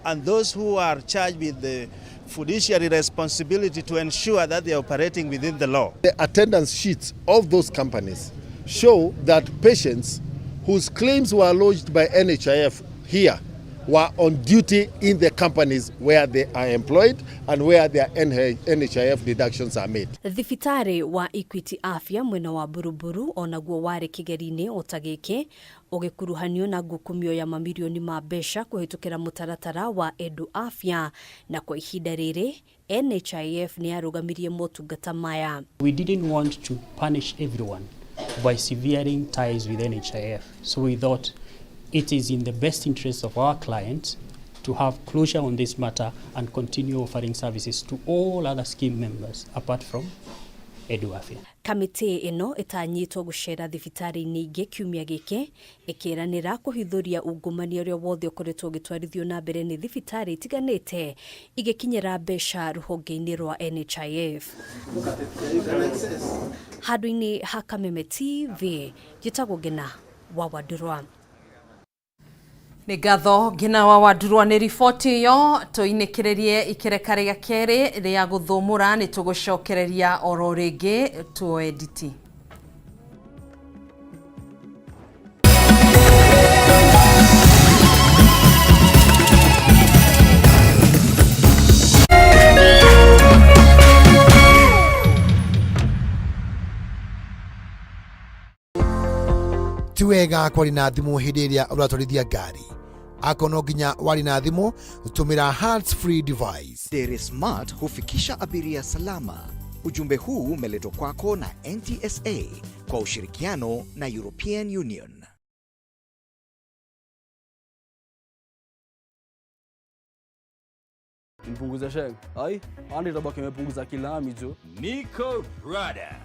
and those who are charged with the fiduciary responsibility to ensure that they are operating within the law. The attendance sheets of those companies show that patients whose claims were lodged by NHIF here were on duty in the companies where they are employed and where their NHIF deductions are made. Thibitarĩ wa Equity Afya mwena wa Buruburu onaguo warĩ kĩgeri-inĩ o ta gĩkĩ ũgĩkuruhanio na ngukumio ya mamirioni ma mbeca kũhĩtũkĩra mũtaratara wa Edu Afya, na kwa ihinda rĩrĩ NHIF nĩ yarũgamirie motungata maya. We didn't want to punish everyone by severing ties with NHIF, so we thought it is in the best interest of our clients to have closure on this matter and continue offering services to all other scheme members apart from Edu Afya. Kamĩtĩ ĩno ĩtanyĩtwo gũcera thibitarĩ-inĩ ingĩ kiumia gĩkĩ ĩkĩranĩra kũhithũria ungumania ũrĩa wothe ũkoretwo ũgĩtwarithio na mbere nĩ thibitarĩ itiganĩte igĩkinyĩra mbeca rũhonge-inĩ rwa NHIF. Handũ-inĩ ha Kameme TV, njĩtagwo Ngina wa Wandurwa. Nĩ ngatho Ngina wa Wandurwa nĩ riboti ĩyo tũinĩkĩrĩrie ikereka rĩa kerĩ rĩa gũthũmũra nĩ tũgũcokereria oro rĩngĩ tuoe nditi. Ti wega kwari na thimũ hĩndĩ ĩrĩa ũratwarithia ngari. Akorwo no nginya wari na thimũ, tumira hands free device. Dere Smart hufikisha abiria salama. Ujumbe huu umeletwa kwako na NTSA kwa ushirikiano na European Union. Mpunguza sheng. Ai, ani tabaki imepunguza kilami jo. Niko brother.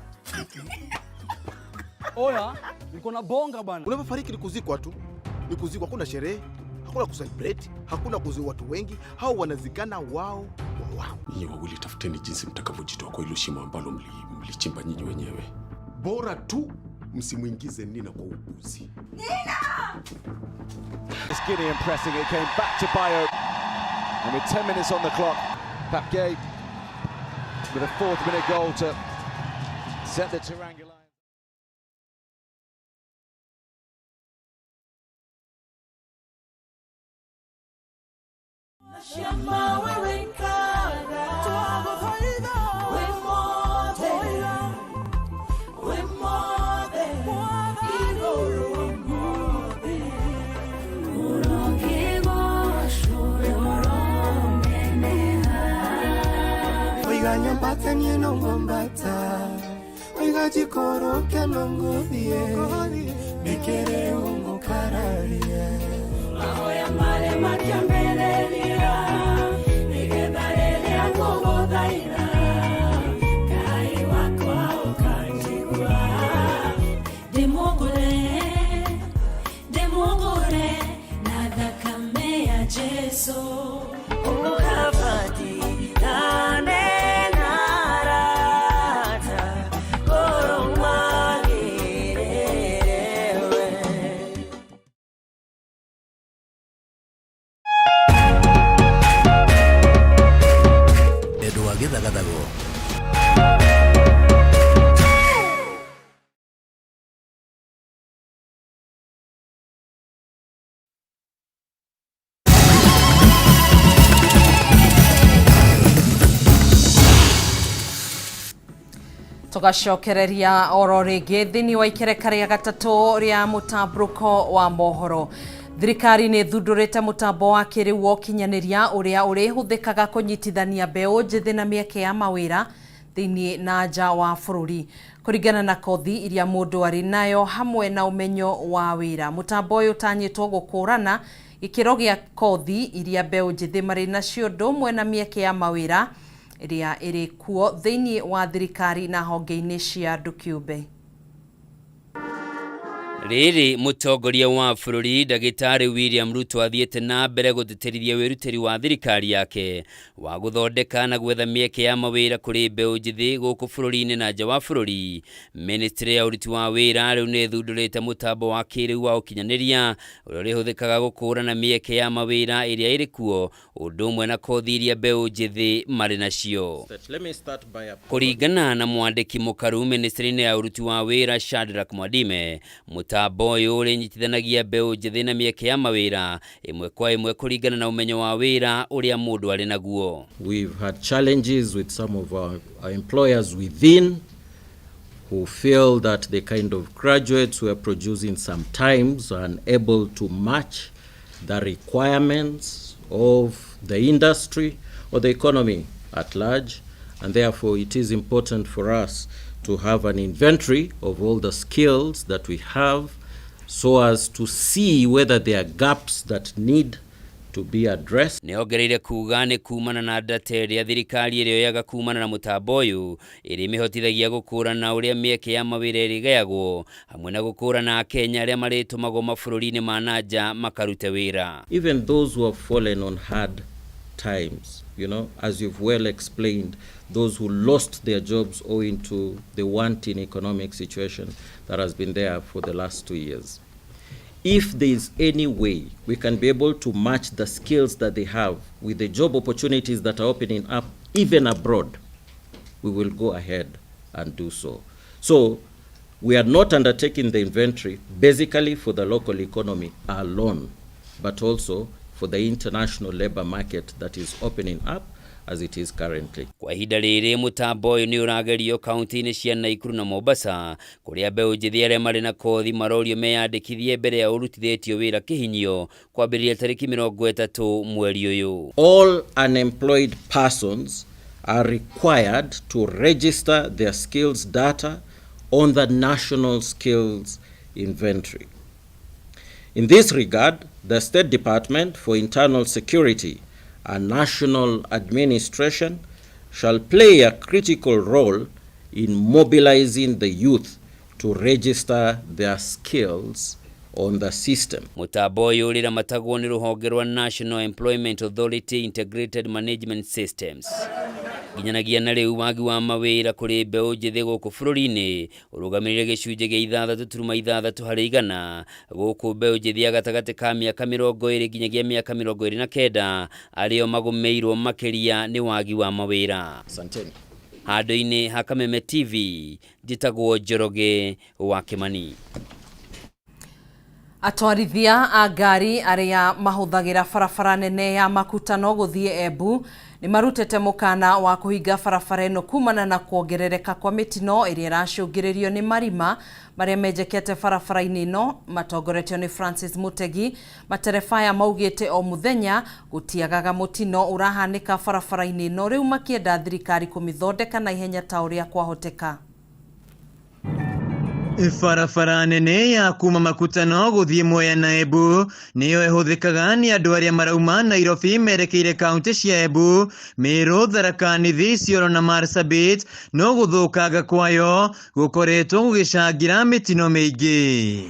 Oya, niko na bonga bana. Unapofariki ni kuzikwa tu. Ni kuzikwa, hakuna sherehe, hakuna kucelebrate, hakuna kuzua watu wengi, hao wanazikana wao kwa wao. Nyinyi wawili tafuteni jinsi mtakavyojitoa kwa hilo shimo ambalo mlichimba nyinyi wenyewe. Bora tu msimuingize Nina kwa upuzi. Nina! It's Gideon pressing, it came back to Bayo. And with 10 minutes on the clock, Pape Gueye with a 4th minute goal to set the Teranga line. Jesu. Tũgacokereria oro rĩngĩ thĩinĩ wa ikereka rĩa gatatũ rĩa mũtambũrũko wa mohoro. Thirikari nĩ ĩthundũrĩte mũtambo wa kĩrĩu wa ũkinyanĩria ũrĩa ũrĩhũthĩkaga kũnyitithania mbeũ njĩthĩ na mĩeke ya mawĩra thĩinĩ na nja wa bũrũri kũringana na kothi iria mũndũ arĩ nayo hamwe na ũmenyo wa wĩra. Mũtambo ũyũ ũtanyĩtwo gũkũrana gĩkĩro gĩa kothi iria mbeũ njĩthĩ marĩ nacio ũndũ ũmwe na mĩeke ya mawĩra ĩrĩa ĩrĩ kuo thĩinĩ wa thirikari na honge-inĩ cia andũ kĩũmbe. Rĩrĩ mũtongoria wa bũrũri ndagĩtarĩ William Ruto athiĩte na mbere gũtĩtĩrithia wĩrutĩri wa thirikari yake wa gũthondeka na gwetha mĩeke ya mawĩra kũrĩ mbeũ njĩthĩ gũkũ bũrũri-inĩ na nja wa bũrũri. Ministry ya ũruti wa wĩra rĩu nĩ ĩthundũrĩte mũtambo wa kĩrĩu wa ũkinyanĩria ũrĩa ũrĩhũthĩkaga gũkũrana mĩeke ya mawĩra ĩrĩa ĩrĩ kuo ũndũ ũmwe na kothi iria mbeũ njĩthĩ marĩ nacio. Kũringana na mwandĩki mũkaru ministry-inĩ ya ũruti wa wĩra Shadrack Mwadime, mũtambo ũyũ ũrĩnyitithanagia mbeũ njĩthĩ na mĩeke ya mawĩra ĩmwe kwa ĩmwe kũringana na ũmenyo wa wĩra ũrĩa mũndũ arĩ naguo. We've had challenges with some of our employers within who feel that the kind of graduates we are producing sometimes are unable to match the requirements of the industry or the economy at large, and therefore it is important for us to have an inventory of all the skills that we have so as to see whether there are gaps that need to be addressed. Nĩ ongereire kuga nĩ kumana na data ĩrĩa thirikari ĩrĩoyaga kumana na mũtambo ũyũ ĩrĩa ĩmĩhotithagia gũkũrana ũrĩa mĩeke ya mawĩra ĩrĩgayagwo hamwe na gũkũrana Akenya arĩa marĩtũmagwo mabũrũri-inĩ ma na nja makarute wĩra. Even those who have fallen on hard times, as you've well explained, those who lost their jobs owing to the wanting economic situation that has been there for the last 2 years. If there is any way we can be able to match the skills that they have with the job opportunities that are opening up even abroad, we will go ahead and do so. So we are not undertaking the inventory basically for the local economy alone, but also for the international labor market that is opening up as it is currently. Kwa ihinda rĩrĩ mũtambo ũyũ nĩ ũragerio kaunti-inĩ cia Naikuru na Mombasa kũrĩa mbeũ njĩthĩ arĩa marĩ na kothi marorio meyandĩkithie mbere ya ũrutithĩtio wĩra kĩhinyio kwambĩrĩria tarĩki 30 mweri ũyũ. All unemployed persons are required to register their skills data on the National Skills Inventory. In this regard, the State Department for Internal Security and National Administration shall play a critical role in mobilizing the youth to register their skills on the system. Mũtambo ũyũ ũrĩramatagwo nĩ rũhonge rwa National Employment Authority Integrated Management Systems. Nginyanagia na rĩu wagi wa mawĩra kũrĩ mbeũ njĩthĩ gũkũ bũrũri-inĩ ũrũgamĩrĩire gĩcunjĩ gĩa 6.6 harĩ igana gũkũ mbeũ njĩthĩ ya gatagatĩ ka mĩaka 20 nginyagia mĩaka 29 arĩo magũmĩirwo makĩria nĩ wagi wa mawĩra. Asanteni. Handũ-inĩ ha Kameme TV njĩtagwo Njoroge wa Kĩmani. Atwarithia a ngari arĩa mahũthagĩra barabara nene ya Makutano gũthiĩ Embu nĩ marutĩte mũkana wa kũhinga barabara ĩno kumana na kuongerereka kwa mĩtino ĩrĩa ĩracũngĩrĩrio nĩ marima marĩa menjekete barabara-inĩ ĩno matongoretio nĩ Francis Mutegi. Matereba aya maugĩte o mũthenya gũtiagaga mũtino ũrahanĩka barabara-inĩ ĩno rĩu makĩenda thirikari kũmĩthondeka na ihenya ta ũrĩa kwahoteka. Barabara nene ya kuma Makutano gũthiĩ Mwea na Embu nĩyo ĩhũthĩkaga nĩ andũ arĩa marauma Nairobi merekeire kaunti cia Embu, Meru, Tharaka Nithi, Isiolo na Marsabit, no gũthũkanga kwayo gũkoretwo gũgĩcangĩra mĩtino mĩingĩ.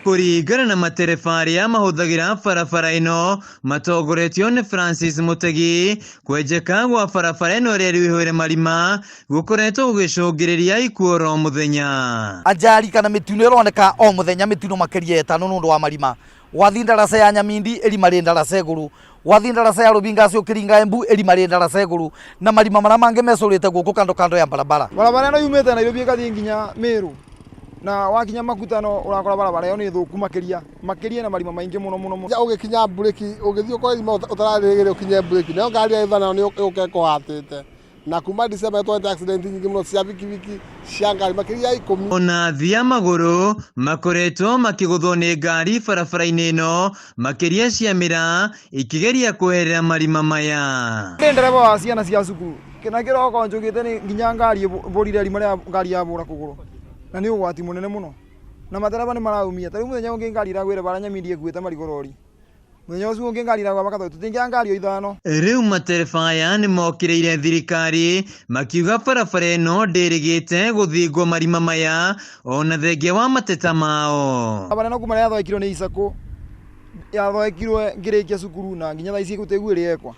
Kũringana na matereba arĩa mahũthagĩra barabara ĩno matongoretio nĩ Francis Mutegi, kwenjeka gwa barabara ĩno ĩrĩa rĩu ĩihũire marima gũkoretwo gũgĩcũngĩrĩria ikuũ oro mũthenya. Ajali kana mĩtino ĩroneka o mũthenya, mĩtino makĩria ĩtano nĩ ũndũ wa marima. Wathiĩ ndaraca ya Nyamindi ĩrima rĩ ndaraca igũrũ, wathiĩ ndaraca ya Rubingasi ũkĩringa Embu ĩrima rĩ ndaraca igũrũ, na marima marĩa mangĩ mecũrĩte gũkũ kando kando ya barabara. Barabara ĩno yumĩte Nairobi ĩgathiĩ nginya Meru, na wakinya Makutano ũrakora barabara ĩyo nĩ thũku makĩria makĩria na marima maingĩ mũno mũno mũno. Ũgĩkinya mburĩki ũgĩthiĩ ũkore irima ũtararĩrĩgĩrĩra ũkinye mburĩki, nayo ngari ĩrĩa ĩtha nayo nĩ ĩũke ĩkũhatĩte. Na kuma December twonete accident nyingĩ mũno cia bikibiki, cia ngari makĩria ya 10. Ona athii a magũrũ makoretwo makĩgũthwo nĩ ngari barabara-inĩ ĩno makĩria cia mĩraa ikĩgeria kweherera marima maya. Ndĩ ndereba wa ciana cia cukuru na kĩroko njũkĩte nĩ nginya ngari ĩbũrire rima rĩa ngari yabũra kũgũrũ na nĩ ũgwati mũnene mũno na matereba nĩ maraumia. Ta rĩu mũthenya ũngĩ ngari ĩragwĩre bara Nyamindi ĩkuĩte marigũ rori. Mũthenya ũcio ũngĩ ngari iragwa makatho tũtingĩoya ngari o ithano. Rĩu matereba aya nĩ mokĩrĩire thirikari makiuga barabara ĩno ndĩrĩgĩte gũthingwo marima maya ona thengia wa mateta mao. Barabara ĩno kuma rĩrĩa yathondekirwo nĩ Isakũ yathondekirwo ngĩrĩkia cukuru na nginya thaa ici gũtĩguo ĩrĩ yekwa.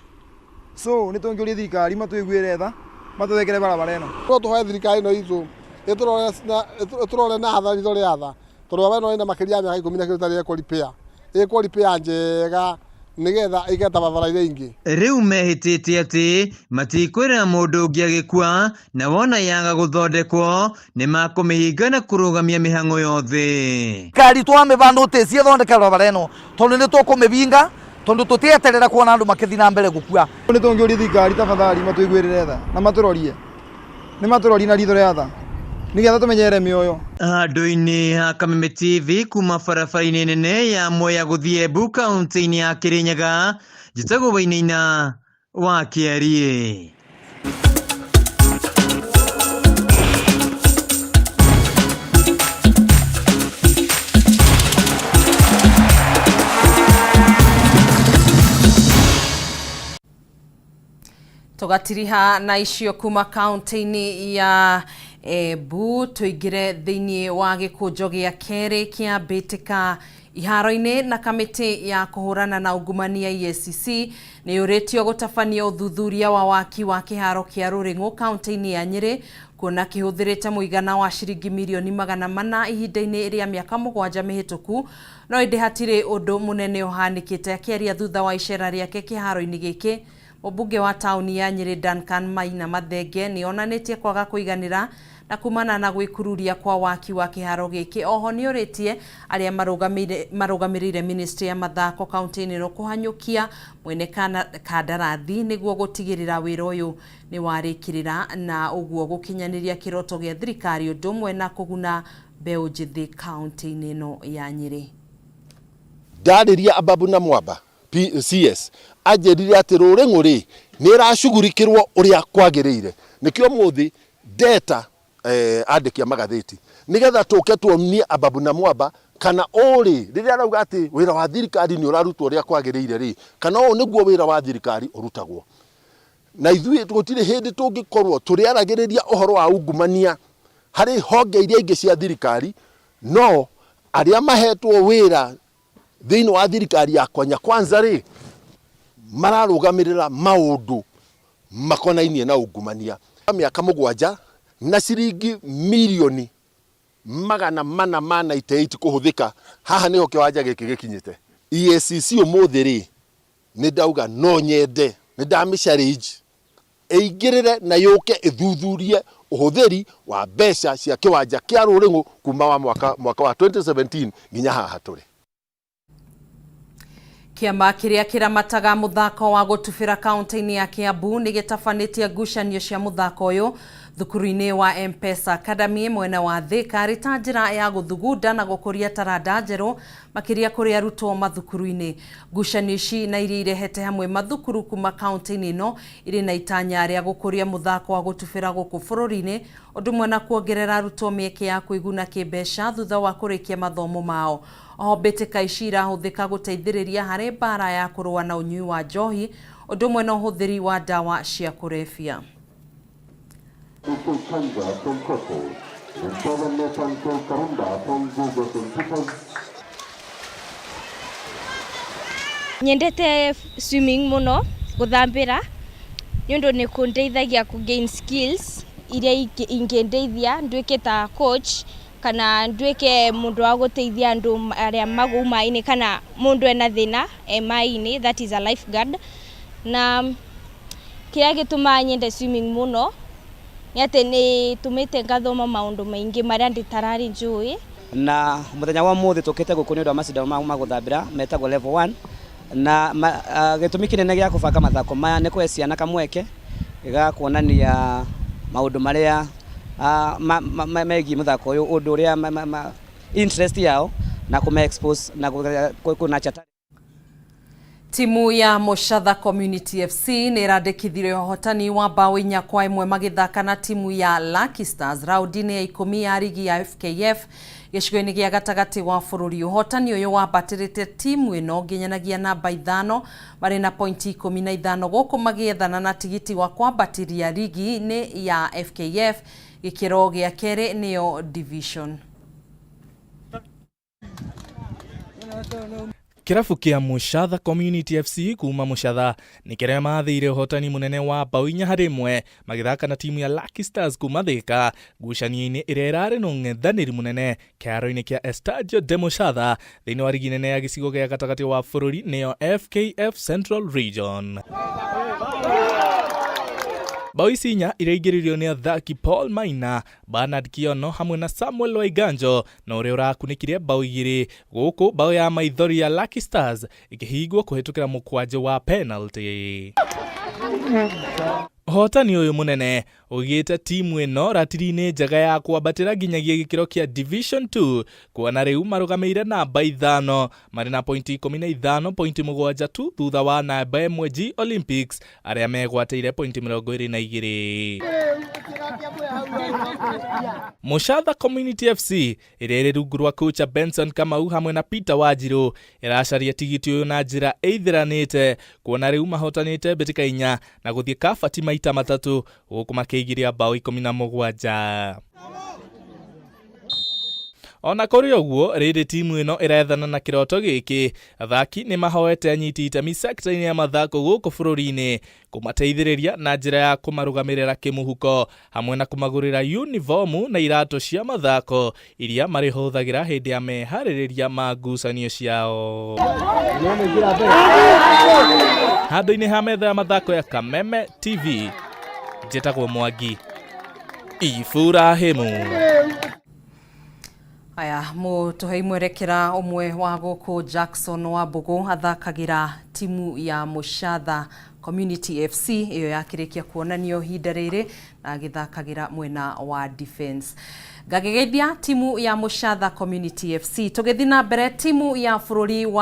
So nĩ tũngĩũria thirikari matũiguĩre tha matũthondekere barabara ĩno. No tũhoe thirikari ĩno itũ ĩtũrore na tha ritho rĩa tha tondũ barabara ĩno ĩna makĩria ya mĩaka 10 na kĩndũ ĩtarĩ yekwo repair. Ĩkwo repair njega nĩgetha ĩke ta barabara iria ingĩ. Rĩu mehĩtĩte atĩ matikwĩrĩra mũndũ ũngĩ agĩkua na wona yaga gũthondekwo nĩ makũmĩhinga na kũrũgamia mĩhang'o yothe. Ngari twamĩbanda ũtĩcie thondeka barabara ĩno tondũ nĩ tũkũmĩbinga tondũ tũtieterera kuona andũ makĩthiĩ na mbere gũkua. Nĩ tũngĩũria thirikari tafadhali matũiguĩrĩre tha na matũrorie. Nĩ matũrorie na ritho rĩa tha nĩgetha tũmenyerere mĩoyo. Handũ-inĩ ha Kameme TV kuma barabara-inĩ nene ya Mwea gũthiĩ Embu kaunti-inĩ ya Kirinyaga, njĩtagwo Wainaina wa Kĩariĩ. Tũgatiriha na icio kuma kaunti-inĩ ya Embu tũingĩre thĩinĩ wa gĩkũnjo gĩa kerĩ kĩa mbĩtĩka iharo-inĩ na kamĩtĩ ya kũhũrana na ungumania EACC nĩ yũrĩtio gũtabania ũthuthuria wa waki wa kĩharo kĩa Rũrĩng'ũ kaunti-inĩ ya Nyĩrĩ kuona kĩhũthĩrĩte mũigana wa ciringi mirioni 400 ihinda-inĩ rĩa mĩaka 7 mĩhĩtũku no ĩndĩ hatirĩ ũndũ mũnene ũhanĩkĩte. Akĩaria thutha wa icera rĩake kĩharo-inĩ gĩkĩ, mũmbunge wa taũni ya Nyĩrĩ Duncan Maina Mathenge nĩ onanĩtie kwaga kũiganĩra na kumana na gwĩkururia kwa waki wa kĩharo gĩkĩ. Oho nĩ orĩtie arĩa marũgamĩrĩire ministry ya mathako kaunti-inĩ ĩno kũhanyũkia mwene kandarathi nĩguo gũtigĩrĩra wĩra ũyũ nĩ warĩkĩrĩra na ũguo gũkinyanĩria kĩroto gĩa thirikari ũndũ ũmwe na kũguna mbeũ njĩthĩ kaunti-inĩ ĩno ya Nyĩrĩ. Ndarĩria Ababu na Mwamba CS anjĩrire atĩ Rũrĩng'ũ rĩ nĩ ĩracugurikĩrwo ũrĩa kwagĩrĩire. Nĩkĩo mũthĩ ndeta andĩki a magathĩti nĩgetha tũke tuonie Ababu na Mwamba kana ũrĩ rĩrĩa arauga atĩ wĩra wa thirikari nĩ ũrarutwo ũrĩa kwagĩrĩire rĩ, kana ũũ nĩguo wĩra wa thirikari ũrutagwo. Na ithuĩ gũtirĩ hĩndĩ tũngĩkorwo tũrĩaragĩrĩria ũhoro wa ungumania harĩ honge iria ingĩ cia thirikari, no arĩa mahetwo wĩra thĩinĩ wa thirikari ya Kenya Kwanza rĩ mararũgamĩrĩra maũndũ makonainie na ungumania. Mĩaka 7 na ciringi mirioni 498 kũhũthĩka haha nĩho kĩwanja gĩkĩ gĩkinyĩte. EACC ũmũthĩ rĩ nĩ ndauga no nyende nĩ ndamĩ challenge ĩingĩrĩre na yũke ĩthuthurie ũhũthĩri wa mbeca cia kĩwanja kĩa Rũrĩng'ũ kuma wa mwaka wa 2017 nginya haha tũrĩ. Kĩama kĩrĩa kĩramataga mũthako wa gũtubĩra kaunti-inĩ ya Kiambu nĩ gĩtabanĩtie ngucanio cia mũthako ũyũ thukuru-inĩ wa M-Pesa Academy mwena wa Thika arĩ ta njĩra ya gũthugunda na gũkũria taranda njerũ makĩria kũrĩ arutwo mathukuru-inĩ. Ngucanio ici na iria irehete hamwe mathukuru kuma kaunti-inĩ ĩno irĩ na itanya rĩa gũkũria mũthako wa gũtubĩra gũkũ bũrũri-inĩ ũndũ ũmwe na kuongerera arutwo mĩeke ya kwĩguna kĩmbeca thutha wa kũrĩkia mathomo mao. Oho mbĩtĩka ici irahũthĩka gũteithĩrĩria harĩ mbara ya kũrũa na ũnyui wa njohi ũndũ ũmwe na ũhũthĩri wa ndawa cia kũrebia. Nyendete swimming mũno gũthambĩra nĩ ũndũ nĩ kũndeithagia kũ gain skills iria ingĩndeithia nduĩke ta coach kana nduĩke mũndũ wa gũteithia andũ arĩa magũu maĩ-inĩ kana mũndũ ena thĩna e maĩ-inĩ, that is a lifeguard. Na kĩrĩa gĩtũmaga nyende swimming mũno nĩ atĩ nĩ ĩtũmĩte ngathoma maũndũ maingĩ marĩa ndĩtararĩ njũĩ. Na mũthenya wa ũmũthĩ tũkĩte gũkũ nĩ ũndũ wa macindano ma gũthambĩra metagwo level 1 na gĩtũmi kĩnene gĩa kũbanga mathako maya nĩ kũhe ciana kamweke Ga kuonania maundu maria megiĩ muthako uyu, undu uria interest yao na kuma expose na kuna chata. Timu ya Muchatha Community FC nä ĩrandĩkithirie ũhotani wa mbaũ 4-1 magĩthaka na timu ya Lucky Stars raũndi-inĩ ya 10 ya rigi ya FKF gĩcigo-inĩ gĩa gatagatĩ wa bũrũri. Ũhotani ũyũ wambatĩrĩte timu ĩno nginyanagia namba 5 marĩ na pointi 15 gũkũ magĩethana na tigiti wa kwambatĩria rigi-inĩ ya FKF gĩkĩro gĩa kerĩ nĩyo division. Kĩrabu kĩa Muchatha Community FC kuma Muchatha nĩ kĩrĩa mathĩire ũhotani mũnene wa mbaũ 4-1 magĩthaka na timu ya Lucky Stars kuma Thika ngucanio-inĩ ĩrĩa ĩrarĩ na ũng'ethanĩri mũnene kĩharo-inĩ kĩa Estadio de Muchatha thĩinĩ wa rigi nene ya gĩcigo gĩa gatagatĩ wa bũrũri nĩyo FKF Central Region. Bao ici 4 iraingĩririo nĩ athaki Paul Maina, Bernard Kiono hamwe na Samuel Waiganjo na ũrĩa ũrakunĩkire bao 2 gũkũ bao ya maithori ya Lucky Stars ĩkĩhingwo kũhĩtũkĩra mũkwanjũ wa penalty. Ũhotani ũyũ mũnene ũgĩte timu ĩno ratiri-inĩ njega ya kwambatĩra nginyagia gĩkĩro kĩa Division 2 kuona rĩu marũgamĩire namba 5 marĩ na pointi 15, pointi 7 tu thutha wa namba 1 G Olympics arĩa megwatĩire pointi 22. Muchatha Community FC ĩrĩa ĩrĩ rungu rwa kocha Benson Kamau hamwe na Peter Wanjiru ĩracaria tigiti ũyũ na njĩra ĩithĩranĩte kuona rĩu mahotanĩte mbĩtĩka 4 na gũthiĩ kabati maita 3 gũkũ makĩingĩria mbaũ 17. Ona kũrĩ ũguo rĩrĩ timu ĩno ĩrethana na kĩroto gĩkĩ, athaki nĩ mahoete anyiti itemi sekta-inĩ ya mathako gũkũ bũrũri-inĩ kũmateithĩrĩria na njĩra ya kũmarũgamĩrĩra kĩmũhuko hamwe na kũmagũrĩra univomu na iratũ cia mathako iria marĩhũthagĩra hĩndĩ ya meharĩrĩria ma ngucanio ciao. Handũ-inĩ ha metha ya mathako ya Kameme TV, njĩtagwo Mwangi Iburahimu. Aya mũtũhei mwerekera ũmwe wa gũkũ Jackson Wambũgũ athakagĩra timu ya Muchatha Community FC ĩyo yakĩrĩkia kuonanio ihinda rĩrĩ na agĩthakagĩra mwena wa defense. Ngagĩgeithia timu ya Muchatha Community FC. Tũgĩthiĩ na mbere timu ya bũrũri wa